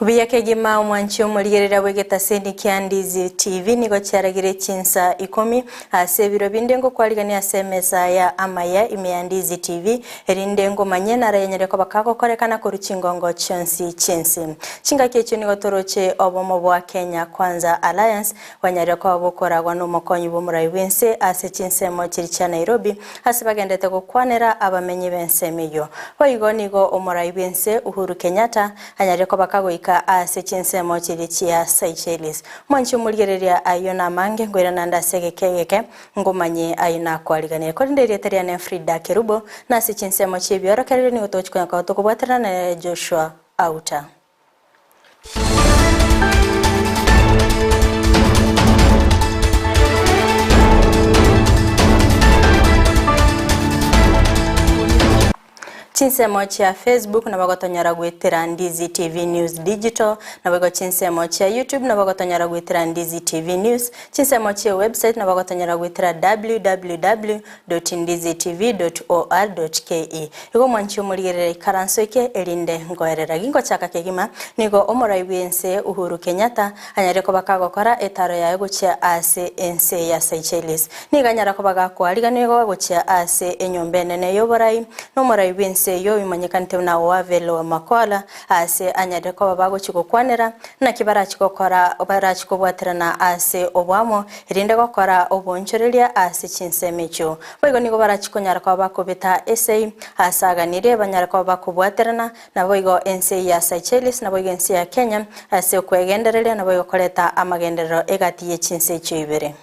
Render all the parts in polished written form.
Buya kegima omwanchi omorigereria bw'egetaseni kia Ndizi TV nigo chiaragire chinsa ikomi ase ebiro binde ngokwarigania ase emesa ya amaya ime ya Ndizi TV erinde ngomanye narayenyare koba kagokorekana korwa chingongo chionsi chi'ense. Chingaki echio nigo toroche obomo bwa Kenya Kwanza Alliance bwanyarire koba bokoragwa nomokonyi bw'omorai bw'ense ase chinsemo chiria chia Nairobi ase bagendete gokwanera abamenyi b'ensemo eyio. Boigo nigo omorai bw'ense Uhuru Kenyatta anyarire koba kagoika ase chinsemo chiria chia Seychelles. Mwanche omorigereria ayio namange nkoirana nde ase egeka egeke ngomanye ayio nakwariganire. Korende erieta riane Frida Kerubo, na ase chinsemo chi'ebiorokererio nigo togochia konya koba tokobwaterana nere Joshua Auta. Chinsemo chia Facebook nabo gotonyora goetera Ndizi TV News Digital, naboigo chinsemo chia YouTube nabo gotonyora goetera Ndizi TV News, chinsemo chia website nabo gotonyora goetera www.ndizitv.or.ke. Igo mwanchi omorigerere ikaranso eke erinde nkoerera. Gingochaka kegima, nigo omorai bw'ense Uhuru Kenyatta anyare koba kagokora etaro yaye gochia ase ense ya Seychelles. Nigo anyara koba gakoariganigwa gochia ase enyomba enene y'oborai, na omorai bw'ense eyio oimanyekanete buna Wavel Makwala, aase anyarire koba bagochia gokwanera, naki barachie gokora barachie kobwaterana ase oboamo, erinde gokora oboonchoreria ase chinsemo echio. Boigo nigo barachie konyara koba bakobeta esegi aase aganirie, banyare koba bakobwaterana, Naboigo ense ya Seychelles, naboigo ense ya Kenya, ase okwegendereria, naboigo koreta amagenderero egati ye chinse echio ibere.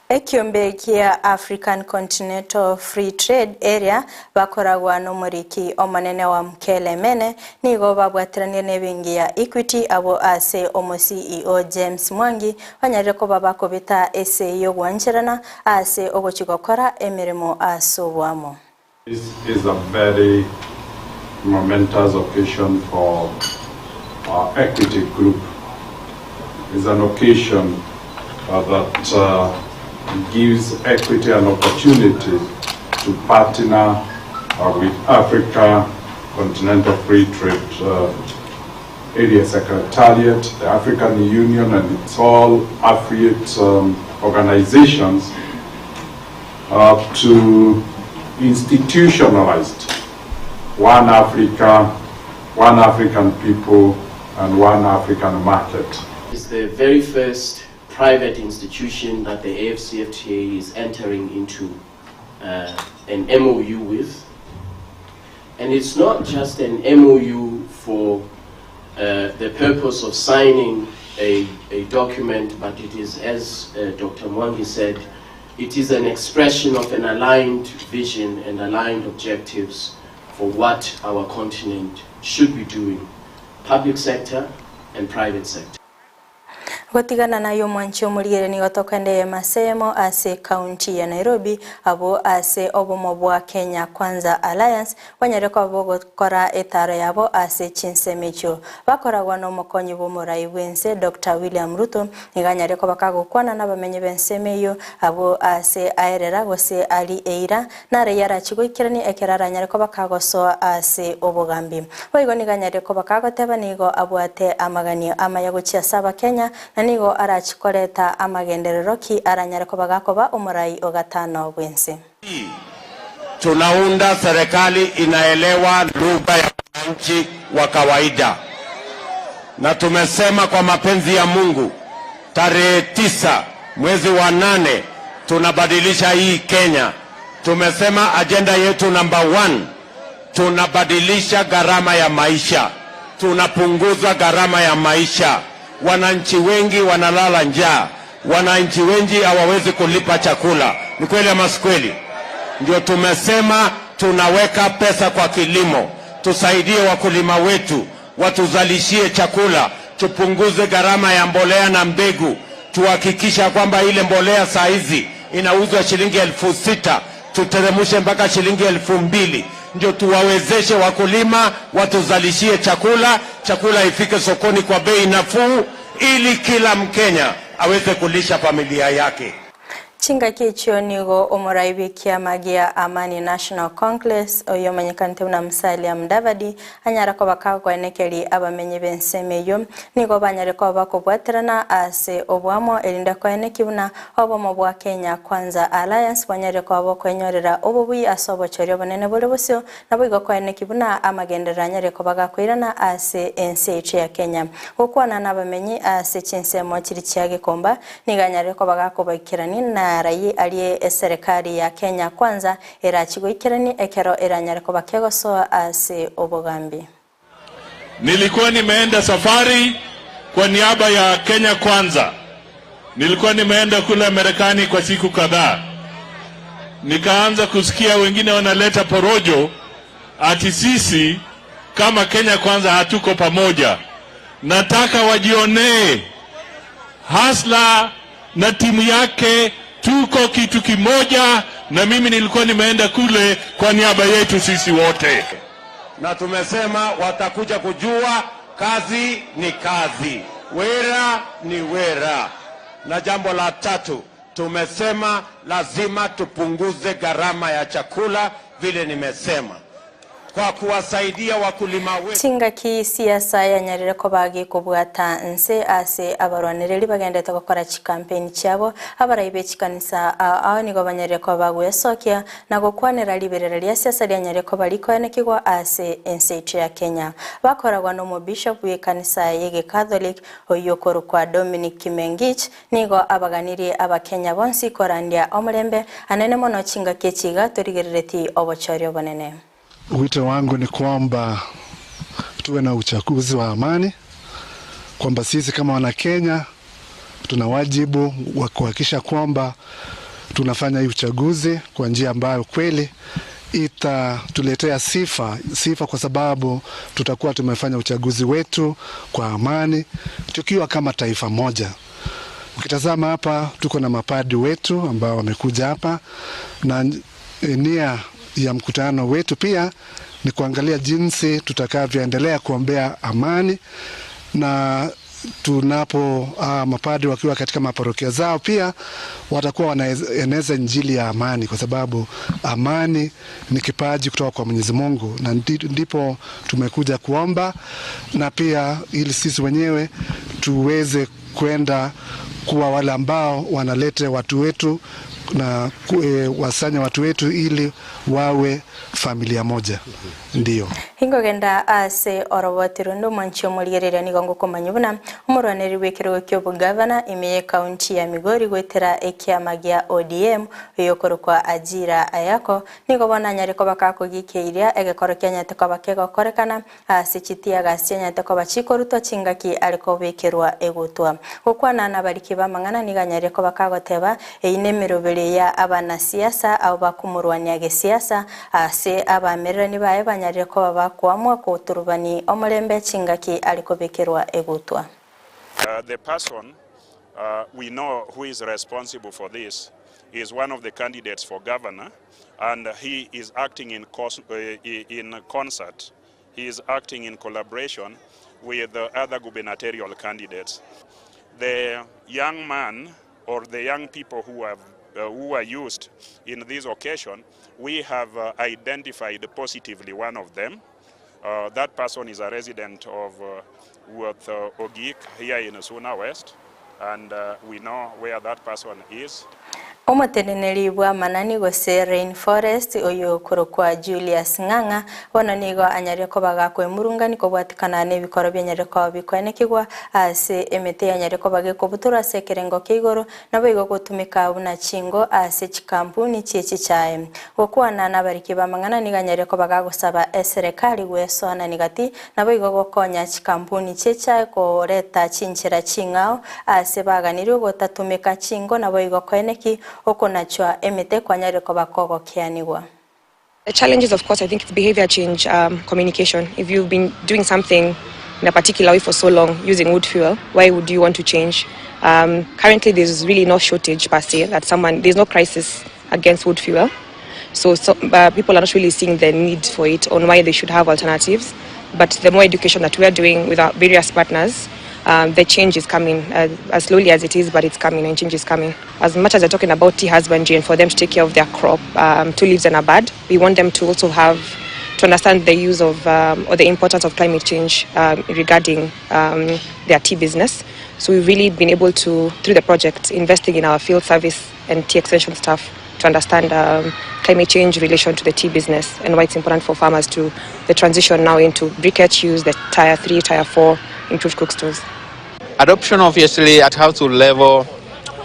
Ekiombe kia African Continental Free Trade Area bakoragwa nomoriki omonene wa Mkele Mene nigo babwateranire nebenki ya Equity abwo ase omo CEO James Mwangi banyarire koba bakobeta ase y'ogwancherana ase ogochia gokora emeremo ase oboamo. This is a very momentous occasion for our Equity Group. It's an occasion that gives Equity an opportunity to partner with Africa Continental Free Trade Area Secretariat, the African Union and its all affiliate organizations to institutionalize one Africa, one African people and one African market. It's the very first private institution that the AfCFTA is entering into an MOU with. And it's not just an MOU for the purpose of signing a document, but it is, as Dr. Mwangi said, it is an expression of an aligned vision and aligned objectives for what our continent should be doing, public sector and private sector. Gotigana naye omwanchi omorigereria nigo tokoenda eyemo ase eyemo ase ekaunti ya Nairobi abwo ase obomo bwa Kenya Kwanza Alliance banyare koba bogokora etaro yabo ase chinsemo echio bakoragwa nomokonyi bw'omorai bw'ense Doctor William Ruto nigo anyare koba kagokwana nabamenyi b'ensemo eyio abwo ase aerera gose ari eira Nare arachie goikerania ekero aranyare koba kagosoa ase obogambi. Boigo nigo anyare koba kagoteba nigo abwate amaganio amaya gochia ase Abakenya, na nigo arachie koreta amagenderero ki aranyare koba gakoba omorai o gatano bw'ense. Na tumesema kwa mapenzi ya Mungu, tarehe 9 mwezi wa 8 tunabadilisha hii Kenya. Tumesema ajenda yetu namba 1, tunabadilisha gharama ya maisha, tunapunguza gharama ya maisha. Wananchi wengi wanalala njaa, wananchi wengi hawawezi kulipa chakula. Ni kweli ama si kweli? Ndio tumesema tunaweka pesa kwa kilimo, tusaidie wakulima wetu watuzalishie chakula, tupunguze gharama ya mbolea na mbegu, tuhakikisha kwamba ile mbolea saa hizi inauzwa shilingi 6,000 tuteremshe mpaka shilingi 2,000, ndio tuwawezeshe wakulima watuzalishie chakula, chakula ifike sokoni kwa bei nafuu, ili kila Mkenya aweze kulisha familia yake. Chingaki echio nigo omorai bw'ekiama gia Amani National Congress oyo omanyekanete buna Musalia Mudavadi anyara koba kagoenekeri abamenyi b'ensemo eywo nigo banyare koba bakobwaterana ase obwamo erinde koeneki buna obomo bwa Kenya Kwanza Alliance bwanyare koba bokwenyorera obobui ase obochori obonene bore bosio nabo igo koeneki buna amagenderero anyare koba gakoirana ase ense yaito ya Kenya. Gokwana na abamenyi ase chinsemo chiri chia Gikomba nigo anyare koba gakobaikerani na rayi arie eserikali ya Kenya Kwanza erachigoikerani ekero eranyare koba kegosoa ase obogambi. Nilikuwa nimeenda safari kwa niaba ya Kenya Kwanza. Nilikuwa nimeenda kule Marekani kwa siku kadhaa. Nikaanza kusikia wengine wanaleta porojo ati sisi kama Kenya Kwanza hatuko pamoja. Nataka wajionee Hustler na timu yake tuko kitu kimoja, na mimi nilikuwa nimeenda kule kwa niaba yetu sisi wote. Na tumesema watakuja kujua kazi ni kazi, wera ni wera. Na jambo la tatu tumesema lazima tupunguze gharama ya chakula, vile nimesema, kwa kuwasaidia wakulima wetu. Chingaki siasa yanyarire ko bagikobwata nse ase abarwanireri bagendete gokora chikampeni chiabo abarai be chikanisa ao nigo banyarire ko bagwesokia na gokwanera riberera ria siasa rianyarire ko barikoenekigwa ase ense yaito ya Kenya. Bakoragwa no bishop w'ekanisa y'Ecatholic oyo korokwa Dominic Kimengich nigo abaganirie abakenya bonsi korandia omorembe anene mono chingaki echiga torigerereti obochori obonene. Wito wangu ni kwamba tuwe na uchaguzi wa amani, kwamba sisi kama Wanakenya tuna wajibu wa kuhakikisha kwamba tunafanya hii uchaguzi kwa njia ambayo kweli itatuletea sifa, sifa kwa sababu tutakuwa tumefanya uchaguzi wetu kwa amani tukiwa kama taifa moja. Ukitazama hapa tuko na mapadi wetu ambao wamekuja hapa, na nia ya mkutano wetu pia ni kuangalia jinsi tutakavyoendelea kuombea amani, na tunapo mapadi wakiwa katika maparokia zao pia watakuwa wanaeneza injili ya amani, kwa sababu amani ni kipaji kutoka kwa Mwenyezi Mungu, na ndipo tumekuja kuomba, na pia ili sisi wenyewe tuweze kwenda kuwa wale ambao wanalete watu wetu na wasanya watu wetu ili wawe familia moja. Ndiyo. Hingogenda ase oroboti rundu mwanchi omorigereria nigo ngokomanya buna omorwaneri bw'ekerogo kia obogavana ime ye county ya Migori gwetera ekiama gia ODM oyokorokwa Ajira Ayako nigo bono anyare koba kakogikeiria egekoro kianyete koba kegokorekana ase chitiaga chianyete koba chikorutwa chingaki are kobekerwa egutwa. Gokwana na abariki b'amang'ana nigo anyare koba kagoteba eyi nemerobere ya abanasiasa abo bakumurwania gesiasa ase abamererani baye banyarire koba bakwamwa koturubani omorembe chingaki arikobekerwa egutwa. The person we know who is responsible for this is one of the candidates for governor, and he is acting in concert. He is acting in collaboration with the other gubernatorial candidates. The young man or the young people who are used in this occasion, we have identified positively one of them. That person is a resident of Wuoth Ogik here in Suna West, and we know where that person is. Omoteneneri bw'amanani gose Rain Forest oyokorokwa Julius Ng'ang'a bono nigo anyarire koba gakwemurungani kobwatikana nebikoro bianyarire koba bikoenekigwa ase emete yanyarire koba gekobutorwa ase ekerengo kia igoro naboigo gotumeka buna chingo ase chikampuni chie chichae. Gokwana nabariki b'amang'ana nigo anyarire koba gagosaba eserekari gwesoanani gati Naboigo gokonya chikampuni chi'echae koreta chinchera ching'ao aase baganirwe gotatumeka chingo naboigo koeneki okonachwa emete kwanyarire koba kogokeanigwa. The challenges of course I think it's behavior change, communication, if you've been doing something in a particular way for so long using wood fuel, why would you want to change? Currently there's really no shortage per se that someone, there's no crisis against wood fuel. So, so uh, people are not really seeing the need for it on why they should have alternatives. But the more education that we are doing with our various partners, um, the change is coming uh, as slowly as it is, but it's coming and change is coming. As much as they're talking about tea husbandry and for them to take care of their crop, um, two leaves and a bud, we want them to also have to understand the use of um, or the importance of climate change um, regarding um, their tea business. So we've really been able to, through the project, investing in our field service and tea extension staff to understand um, climate change in relation to the tea business and why it's important for farmers to the transition now into briquette use, the tier 3, tier 4 improved cook stoves. Adoption obviously at household level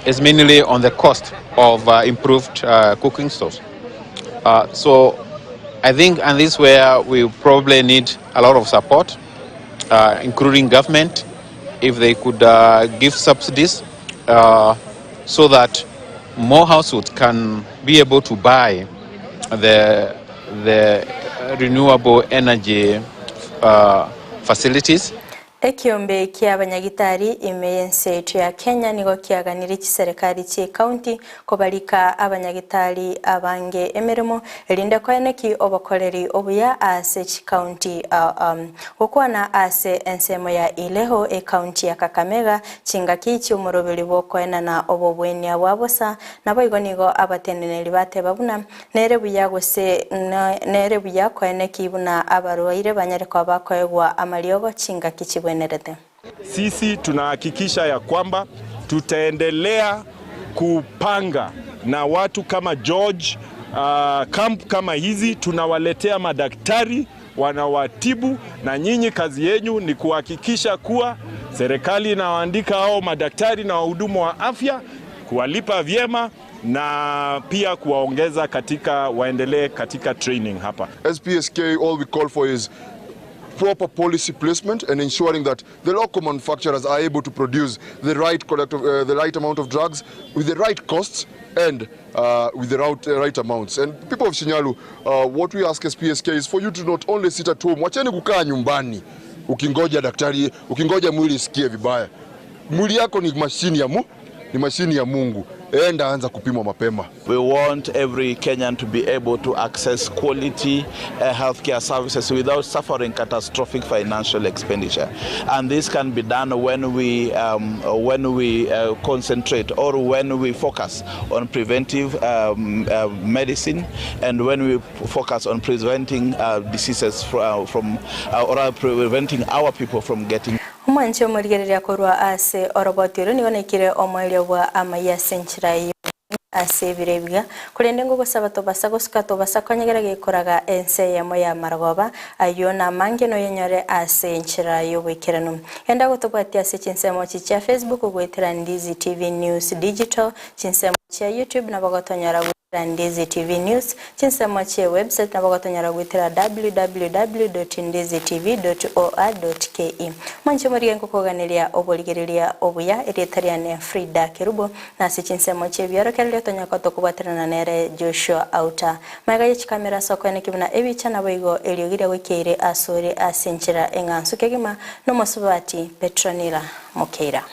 is mainly on the cost of uh, improved uh, cooking stoves. Uh, so I think, and this is where we probably need a lot of support, uh, including government, if they could uh, give subsidies uh, so that more households can be able to buy the, the renewable energy uh, facilities. Ekiombe ki'abanyagitari ime y'ense yaito ya Kenya nigo kiaganirie chiserekari chi'ecounty kobarika abanyagitari abange emeremo erinde koeneki obokoreri obuya ase chicounty Gokwana ase ensemo ya Ileho ecounty ya Kakamega chingaki chi'omoroberi bw'okoenana obobwenia bwa bosa naboigo nigo abateneneri bateba buna nere buya gose nere buya koeneki buna abarwaire banyare koba bakoegwa amariogo chingaki chibwenerete. Sisi tunahakikisha ya kwamba tutaendelea kupanga na watu kama George uh, camp kama hizi tunawaletea madaktari wanawatibu, na nyinyi kazi yenyu ni kuhakikisha kuwa serikali inawaandika hao madaktari na wahudumu wa afya, kuwalipa vyema na pia kuwaongeza katika waendelee katika training hapa. As PSK, all we call for is proper policy placement and ensuring that the local manufacturers are able to produce the right, collective, uh, the right amount of drugs with the right costs and uh, with the right, uh, right amounts. And people of Shinyalu, uh, what we ask as PSK is for you to not only sit at home, wacheni kukaa nyumbani ukingoja daktari, ukingoja mwili isikie vibaya. Mwili yako ni mashini ya mu, ni mashini ya Mungu. Enda anza kupimwa mapema. We want every Kenyan to be able to access quality uh, healthcare services without suffering catastrophic financial expenditure. And this can be done when we, um, when we uh, concentrate or when we focus on preventive um, uh, medicine and when we focus on preventing uh, diseases from, uh, from uh, or preventing our people from getting Omwanchi omorigereria korwa ase oroboti oro nigo naikire omoerio bwa amaiya ase enchera eyio ase ebiro ebiga, korende ngogosaba tobasa gosuka tobasa konyegera gekoraga ense eyemo ya marogoba, ayio namange noyenyore ase enchera y'oboikeranu. Enda gotobwatia ase chinsemo chi chia Facebook goetera Ndizi TV News Digital, chinsemo chia YouTube nabo gotonyora goetera Ndizi TV News, chinsemo chie website nabo gotonyora goetera www.ndizitv.or.ke. Mwanche morige ngokoganeria oborigereria obuya, erieta riane Frida Kerubo, na ase chinsemo chi'ebiorokererio tonya koba tokobwaterana nere Joshua Auta. Magega ye chikamera ase okoenekia buna ebicha naboigo eriogi riagoikeire asore ase enchera eng'ansu kegima nomosubati Petronila Mokeira.